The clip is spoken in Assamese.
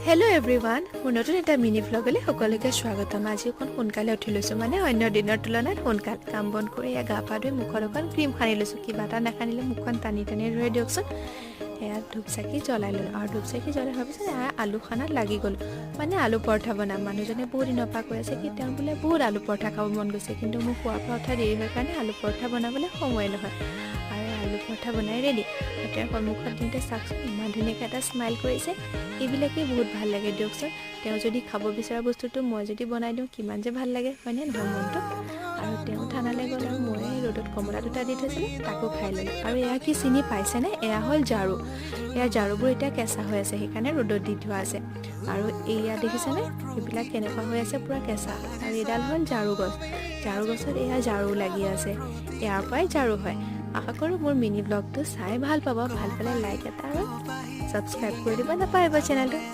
হেল্ল' এভৰিৱান, মোৰ নতুন এটা মিনি ভ্লগলৈ সকলোকে স্বাগতম। আজি অকণ সোনকালে উঠি লৈছোঁ, মানে অন্য দিনৰ তুলনাত সোনকাল। কাম বন কৰি এয়া গা পা ধুই মুখত অকণ ক্ৰীম সানি লৈছোঁ। কিবা এটা নাসানিলে মুখখন টানি টানি ধৰে দিয়কচোন। এয়া ধূপ চাকি জ্বলাই ল'লোঁ আৰু ধূপ চাকি জ্বলাই হোৱাৰ পিছত এয়া আলু খানাত লাগি গ'লোঁ, মানে আলু পৰঠা বনাম। মানুহজনে বহুত দিনৰ পৰা কৈ আছে কি তেওঁ বোলে বহুত আলু পৰঠা খাব মন গৈছে, কিন্তু মোৰ শোৱাৰ পৰা উঠা দেৰি হয় কাৰণে আলু পৰঠা বনাবলৈ সময় নহয়। আৰু আলু পৰঠা বনাই ৰেডি। আৰু তেওঁৰ সন্মুখত দিওঁতে চাওকচোন, ইমান ধুনীয়াকৈ এটা স্মাইল কৰিছে। এইবিলাকেই বহুত ভাল লাগে দিয়কচোন। তেওঁ যদি খাব বিচৰা বস্তুটো মই যদি বনাই দিওঁ, কিমান যে ভাল লাগে, হয়নে নহয় মনটো? আৰু তেওঁ থানালৈ গ'ল আৰু মই ৰ'দত কমলা দুটা দি থৈছিলোঁ, তাকো খাই ল'লোঁ। আৰু এয়া কি চিনি পাইছেনে? এয়া হ'ল ঝাৰু। এয়া ঝাৰুবোৰ এতিয়া কেঁচা হৈ আছে, সেইকাৰণে ৰ'দত দি থোৱা আছে। আৰু এয়া দেখিছেনে, এইবিলাক কেনেকুৱা হৈ আছে, পূৰা কেঁচা। আৰু এইডাল হ'ল ঝাৰু গছ। ঝাৰু গছত এয়া ঝাৰু লাগি আছে, ইয়াৰ পৰাই ঝাৰু হয়। আশা কৰোঁ মোৰ মিনি ব্লগটো চাই ভাল পাব। ভাল পালে লাইক এটা আৰু ছাবস্ক্ৰাইব কৰি দিব নাপাহৰিব চেনেলটো।